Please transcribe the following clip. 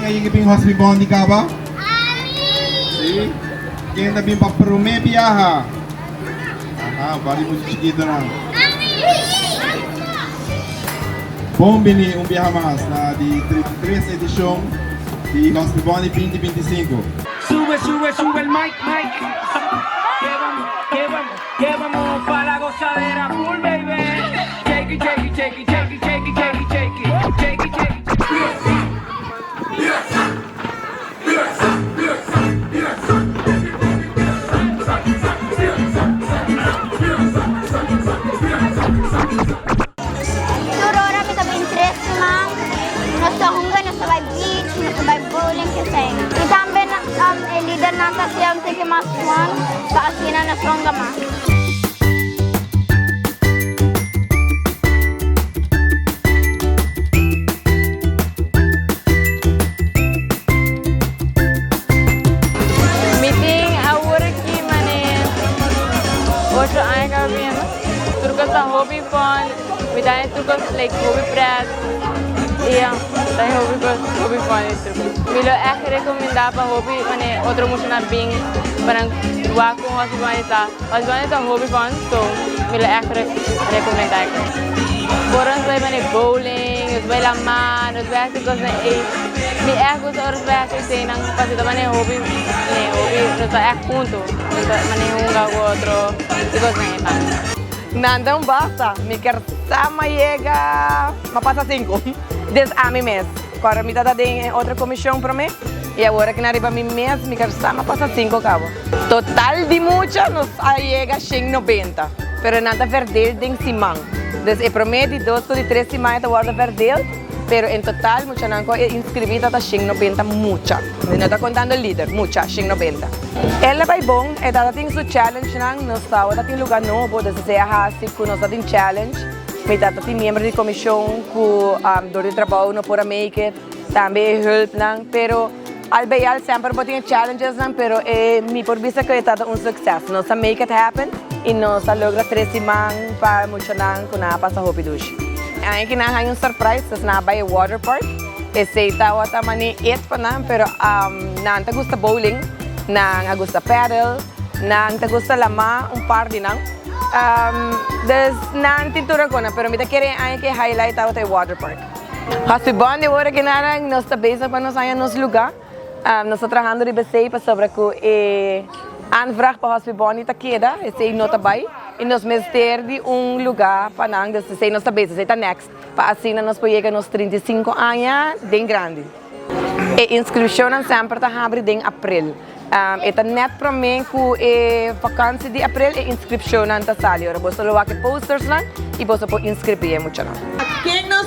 Ken a yega bin Hospital Bondi kaba? Si? Ken ta bin pa promé biaha? Aha, bari mucha chikitonan. Bon bini un biaha mas na di 33 edishon di Hospital Bondi 2025. Sube, sube, sube el mic, mic. Que vamos, que vamos, que vamos pa la gozadera full, baby. Shake it, shake it, shake it, shake it, shake it, shake it, shake it, shake it, shake it. Tur ora mi ta bin tres siman, nos ta hunga, nos ta bai beach, nos ta bai bowling, kesei. I tambe e lidernan ta hasié un tiki mas fun pa asina nos hunga mas. Mi tin awor aki mane ocho aña kaba biendo. Tur kos ta hopi fun. Mi ta haña tur kos like hopi pret. I ya, ta haña hopi kos hopi fun i tur kos. Mi lo ègt rekomendá pa hopi mane otro muchanan bin pa nan wak kon Hòspi Bòni ta. Hòspi Bòni ta hopi fun so mi lo ègt rekomendá e kos. Por nos bai mane bowling, nos bai lamá, nos bai hasi kosnan ei. Mi ègt gusta ora nos bai hasi eseinan pasobra ta mane hopi hopi nos ta ègt huntu. Nos ta mane hunga ku otro i kosnan ei tambe. Nan ta un basta. Mi ker sa ma yega ma pasa sinku. Des ami mes. Kòrda mi ta ta den e otro komishon promé i awor aki nan riba mi mes mi ker sa ma pasa sinku kabo. Total di mucha nos a yega shen nobenta, pero nan ta verdeel den siman. Dus e promé, di dos ku di tres siman e ta wòrdu verdeel, pero en total muchanan ku a inskribí ta ta shen nobenta mucha. Mi no ta kontando lider, mucha, shen nobenta. El a bai bon, e tata tin su challengenan, nos tabata tin lugá nobo, dus esei a hasi ku nos ta tin challenge. Mi tata tin miembro di komishon ku dor di trabou no por a make it, tambe e hulpnan, pero. Al bij al semper bo tin e challengesnan pero e mi por bisa cu e ta un succes. Nos a make it happen y nos a logra tres siman pa muchanan cu nan a pasa hopi dushi. Aña ki nan haña un surprise pues nan a bay e water park. Esey tawata mane it pa nan pero nan ta gusta bowling, nan a gusta paddle, nan ta gusta lama un par di nan. Dus nan tin tur alguna pero mi ta kere e aña ki e highlight tawata e water park. Hasi bon di ora kinanan nos ta bezig pa nos haña nos lugá. Nos ta trahando riba esei pasobra ku e aanvraag pa Hospi Boni ta keda, esei no ta bai i nos mester di un lugá pa nan, dus esei nos ta bezig, esei ta next pa asina nos por yega nos 35 aña den grandi. E inskripshonnan semper ta habri den aprel. E ta nèt promé ku e vakansi di aprel e inskripshonnan ta sali. Ora boso lo wak e postersnan i boso por inskribí e muchanan. Ken nos.